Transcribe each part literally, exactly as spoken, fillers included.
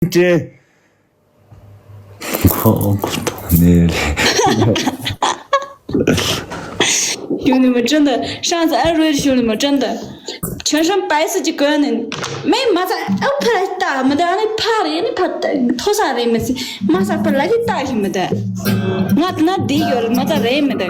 ཅན། ཁོ་ཁོ་ཏོ་ནེ་རེད། ཞུ་ནི་མ་ཅན་ད་ཧྲང་ས་ཨ་རོས་ཞུ་ནི་མ་ཅན་ད། ཆོན་ཧྲན་པའི་སི་ཅི་གོན་ནི་མེ་མ་ས་ཨ་ཕ་ལ་ཏ་མ་ད་ཨ་ནི་ཕ་རེ་ནི་ཕ་ཏ་ཐོ་ས་རེ་མ་སི་མ་ས་ཕ་ལ་ཏི་ཏ་ཞི་མ་ད། ང་ད་ན་དི་ཡོར་མ་ད་རེ་མ་ད། ད་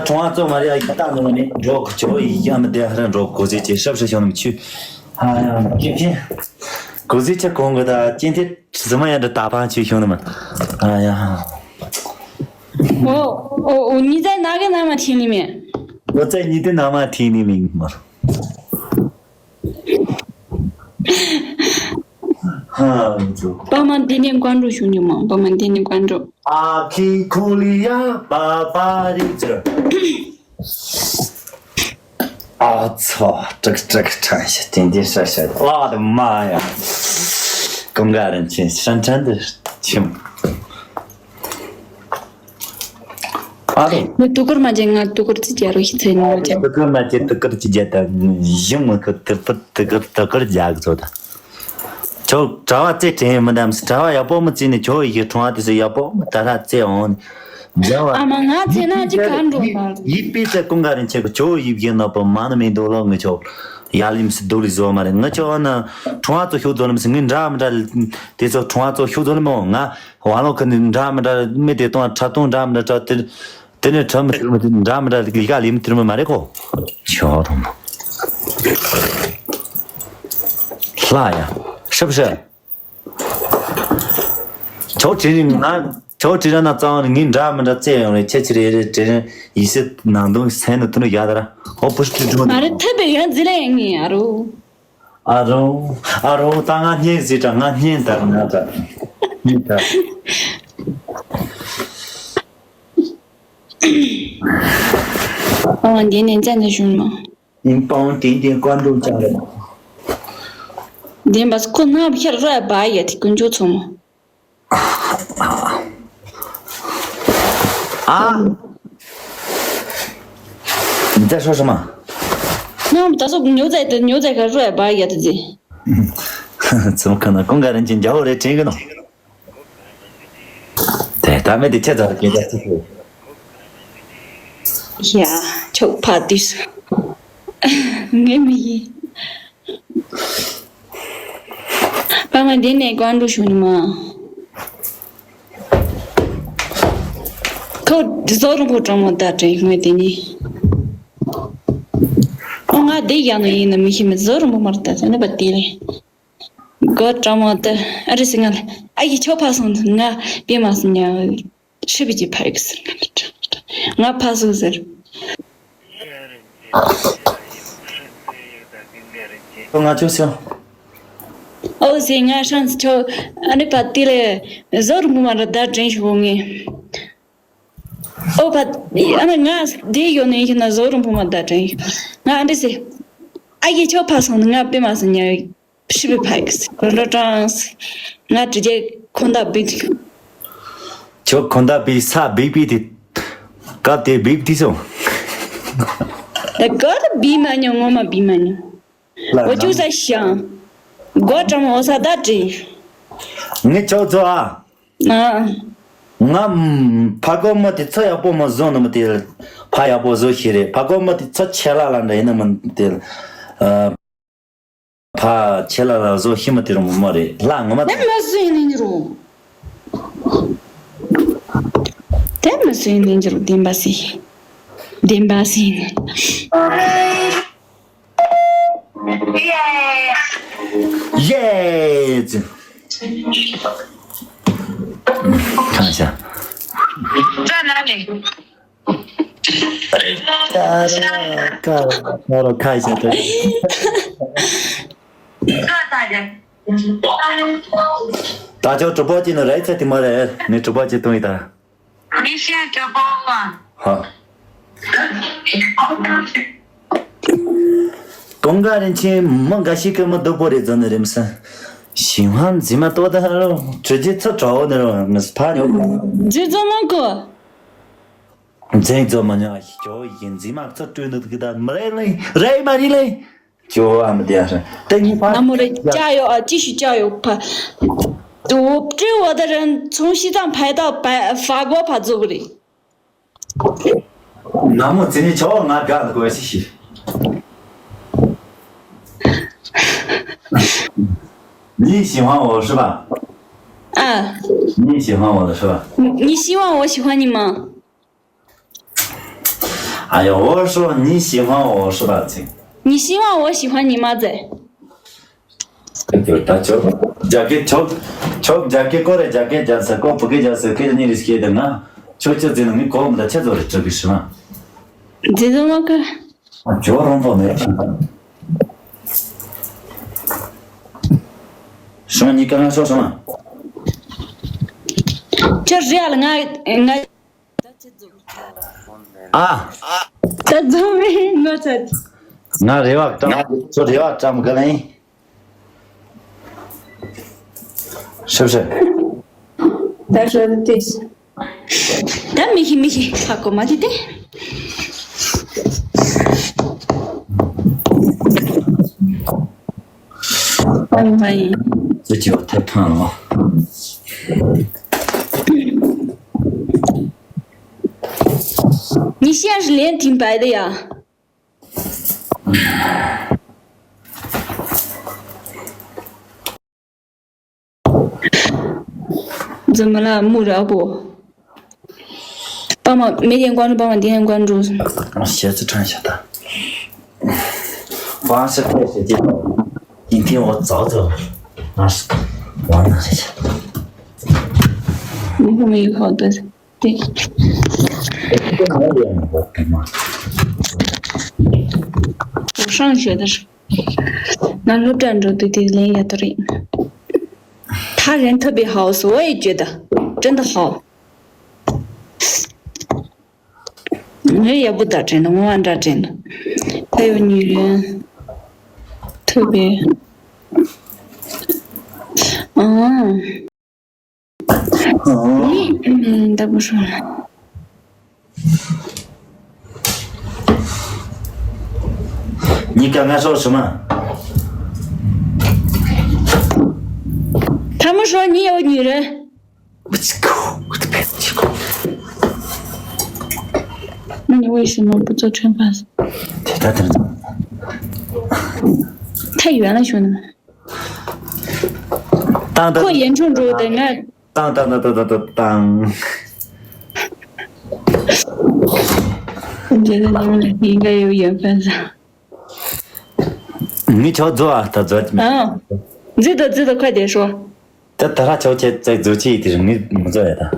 གྲོང་བ་ཚོ་མ་རེད། ཡ་ཡིག་ཏག་ནང་ནས་འགྲོ་གི་ཆོ་ཡིག་ཡ་མི་བདེ་ཧ་ར་འགྲོ་གོ་ཟེ་ཅེ་ཧྲབ་ཧྲབ་ཤོང་ནམ་ཆུ། ཨ་ཡ་ཀྱེ་ཀྱེ། གོ་ཟེ་ཆ་གོང་གི་ད་ཅན་ཐེ་ཟི་མ་ཡ་འདྲ་ད་ཕང་ཆུ་ཤོང་ནམ། ཨ་ཡ། ཨོ་ཨོ་ཨོ་ཉི་ཙའི་ན་གི་ན་མ་ཐིང་ནི་མེ། ཨོ་ཙའི་ཉི་ཏི་ན་མ་ཐིང་ནི་མེ་མ། ཧ་ཛོ། པ་མ་འདི་ནས་ཀོན་འགྲོ་ཞུ་ཉི་མ་པ་མ་འདི་ནས་ཀོན་འགྲོ། ཨ་ཁི་ཁུ་ལི་ཡ་པ་པ་རི་ཛོ། ཨ་ཚོ་ཀྲག་ཀྲག་ཁྲ་ཤ་ཏན་ཏན་ཧྲ་ཤ་ཨ་དུ་མ་ཡ། ཀུན་དགའ་རིན་ཆེན་ཧྲན་ཧྲན་དུ་ཆིམ། ཨ་རོ། ནི་དུ་ཀུར་མ་ཅན་ང་དུ་ཀུར་ཙི་ཅ་རོ་ཤི་ཚེ་ནོ་ཅན། དུ་ཀུར་མ་ཅན་དུ་ཀུར་ཙི་ཅ་ད་ཡིང་མི་ཁུ་དུ་པུ་དུ་ཀུར་དུ་ཀུར་ཇག་ཚོ་ད། ཁྱོད་གྲྭ་བ་ཙེ་དྲན་མི་འདམ་སི་གྲྭ་བ་ཡག་པོ་མི་ཙི་ནི་ཁྱོད་ཡི་གེ་ཁྲོང་བ་དེ་སི་ཡག་པོ་མི་ད་ར་ཙེ་འོང་ནི་ཇག་བ། ཨ་མ་ང་ཚེ་ན་ཅི་ག་འགྲོ་མ་ཡི་པི་ཙེ་ཀུང་ག་རིན་ཆེ་གི་ཁྱོད་ཡི་གེ་ནོ་པ་མ་ནི་མི་འདུག་ལོ་ངི་ཁྱོད་ཡ་ལིམ་སི་དུ་ལི་ཟོ་མ་རེད། ངི་ཁྱོད་ན་ཁྲོང་བ་ཚོ་ཤུགས་ཚོ་ལིམ་སི་ངི་འདྲ་མི་འདྲ་དེ་ཚོ་ཁྲོང་བ་ཚོ་ཤུགས་ཚོ་ལིམ་འོང་ང་། ཝང་ལོ་ཁ་ནི་འདྲ་མི་འདྲ་མི་དེ་གཏོང་ཁྲ་གཏོང་འདྲ་མི་འདྲ་ཁྲ་དེ་དེ་ནི་ཁྲ་མི་ཟེར་མི་དེ་འདྲ་མི་འདྲ་ལི་ཀ་ལི་མི་དེར་མི་མ་རེད་ཁོ། ཆོ་རོ་མ། ལྷ་ཡ། ཧྲབ་ཧྲ། ཆོ་དྲི་རིང་ང་ཆོ་དྲི་ར་ན་གཙང་ནི་ངའི་འདྲ་མི་འདྲ་བཙལ་ཡོང་རེད་ཁྱེད་ཆི་རེད་རེད་དྲི་རིང་ཡི་སི་ནང་དོན་སེན་ནི་དུ་ནི་ཡ་ད་ར་ཧོ་པུ་ཤི་དྲི་མ་རེད་ཐེབས་པའི་ཡོན་ཛི་ལེ་ངི་ཨ་རོ། ཨ་རོ། ཨ་རོ་ད་ང་སྙིང་ཟི་དྲ་ང་སྙིང་དར་ང་དར། སྙིང་དར། ཨ་མ་འདི་ནས་བཙན་དུ་བྱུང་མ། ཨིན་པའོང་ཏིན་ཏིན་ཀོན་ཀྲུང་ཅང་རེད། འདི་འབའ་ཁོ་ན་བཤད་ར་བ་ཡ་དེ་ཀུན་ཅོ་ཚོ་མ། ཨ། འདི་ཚོ་སོ་མ། ནམ་ད་སོ་ཉོ་ཚད་དེ་ཉོ་ཚད་ག་ར་བ་ཡ་དེ་ཟེ། ཚོ་ཁ་ན་ཀུན་དགའ་རིན་ཆེན་རྒྱལ་པོ་རེད་དྲན་གི་ནོ། དེ་ལྟ་མེད་དེ་ཁྱེད་ཚོར་སྐད་ཆ་ཅི་ཞུ། ཡ། ཆོག་ཕ་དུས། ངས་མི་ཡིན། པ་མ་འདི་ནས་ཀོན་ཀྲུ་ཞུ་ནི་མ། ཁོ་ཟོ་རུ་གོ་གྲོང་མོ་ད་དྲན་ངས་དེ་ནི། ཁོ་ང་དེ་ཡང་ནི་ཡིན་ན་མི་ཤེས་མི་ཟོ་རུ་མོ་མར་ད་ཟེར་ནི་པ་དེ་རེད། གོ་གྲོང་མོ་དེ་ཨ་རི་སི་ང་ལ་ཨ་ཡི་ཆོ་ཕ་སོང་ང་པེ་མ་སོང་ཉ། ཧྲི་བི་ཅི་ཕ་ཡིག་ཟེར་ང་ལ་དྲང་ང་ཕ་སོང་ཟེར། ང་ཆོ་སོང་། ཨོ་ཟེ་ང་ཧྲང་ཆོ་ཨ་ནི་པ་ཏི་ལེ་ཟོ་རུ་མོ་མ་ར་ད་དྲན་ཞུ་གོ་ངེ། ཨོ་པ་ཨ་ནི་ང་དེ་ཡོད་ནི་ཡིན་ན་ཟོ་རུ་མོ་མ་ད་དྲན་ཞུ་ང་ཨ་འདི་ཟེ་ཨ་ཡི་ཆོ་ཕ་སོང་ང་པེ་མ་སོང་ཉ། ཕྱི་པའི་ཕ་ཡིག་གོ་འགྲོ་གྲངས། ང་དྲི་རྒྱལ་ཁོང་ད་བིག་ཁྱོད་ཁོང་ད་བིག་ས་བིག་པི་དེ། སྐབས་དེ་བིག་དེ་སོང་། ད་ག་ད་བི་མ་ཉོ་ངོ་མ་བི་མ་ཉོ། ལ་འོ་ཅུ་ས་ཤང་། སྒོ་གྲམ་འོ་ས་ད་དྲི། ངས་ཁྱོད་ཚོ་ཨ། ཨ། ང་ཕ་གོ་མ་དེ་ཚོ་ཡག་པོ་མ་བཟོ་ནི་མ་དེ། ཕ་ཡག་པོ་བཟོ་ཤེས་རེད། ཕ་གོ་མ་དེ་ཚོ་ཆེ་ལ་ལ་འདྲ་ཡིན་ནི་མ་དེ། ཨ། ཕ་ཁྱེད་ལ་ལ་བཟོ་ཤི་མ་དེ་རུ་མོ་མོ་རེད་ལ་ངོ་མ་དེ། དེ་མི་སུ་ཡིན་ནི་རུ། དེ་མི་སུ་ཡིན་ནི་རུ་བདེན་པ་སི། བདེན་པ་སི་ཡིན་ནི། ཡེ་ཙི། ཁ་ཤ། ཙ་ན་ནི། ཁ་ར་ཁ་ར་ཁ་ཤ་ཏ། ད་ཅོ་གྲུ་པོ་ཅི་ནི་རེད་ཚེ་དེ་མ་རེད་ནི་གྲུ་པོ་ཅི་གཏོང་ཡི་ད། 你先给我吧。好。东港人亲，没个西个么都不得真的人生。喜欢怎么多的了，直接吃着的了，那是怕有。这怎么个？真怎么样？有一点怎么吃着的个，没来嘞，来嘛你嘞。 就俺们电视，等你把那么的加油啊，继续加油吧。我追我的人从西藏排到白法国跑走的。那么今天叫俺干的关系。你喜欢我是吧？啊，你喜欢我的是吧？你你希望我喜欢你吗？ 哎呀，我说你喜欢我是吧？亲。你希望我喜欢你吗？在。对，他就，jacket，就，就jacket过来，jacket讲是过不给讲是给你的给的呢，就就只能你给我们的节奏的这个是吗？这怎么个？啊，就让我没听。什么？你刚刚说什么？就是要俺俺 ཨ། ད་རྫོང་མི་ངོ་ཚ། ང་རེ་བ་བཀྲམ་ཁྱོད་རེ་བ་བཀྲམ་གི་ལེན། ཧྲིབ་ཧྲིབ། ད་ཧྲིབ་ཏིས། ད་མི་ཤི་མི་ཤི་ཧ་གོ་མ་དེ་དེ། ཨོ་མའི། ཙི་ཅི་བ་ཐབས་ཐང་ལོ། 你现在是连听白的呀？ 怎么了，木人不？帮忙，没点关注，帮忙点点关注。我鞋子穿一下的。王是开始介绍，今天我早走，那是王那一下。你后面有好多，对。 我上学的时候，那时候站着对对联也对。他人特别好，我也觉得真的好。我也不打针的，我万打针的。还有女人特别，嗯。 你，嗯，都不说了。你刚刚说什么？他们说你有女人。我去狗，我的天，去狗。那你为什么不做穿发？太远了，兄弟们。 当当当当当当当当。我觉得你们两个应该有缘分噻。你瞧做啊，他做。嗯，这个这个快点说。这他那瞧见在做这一点，你没做呀他。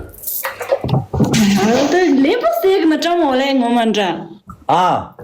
这连不死也给他张我嘞，我们这。啊。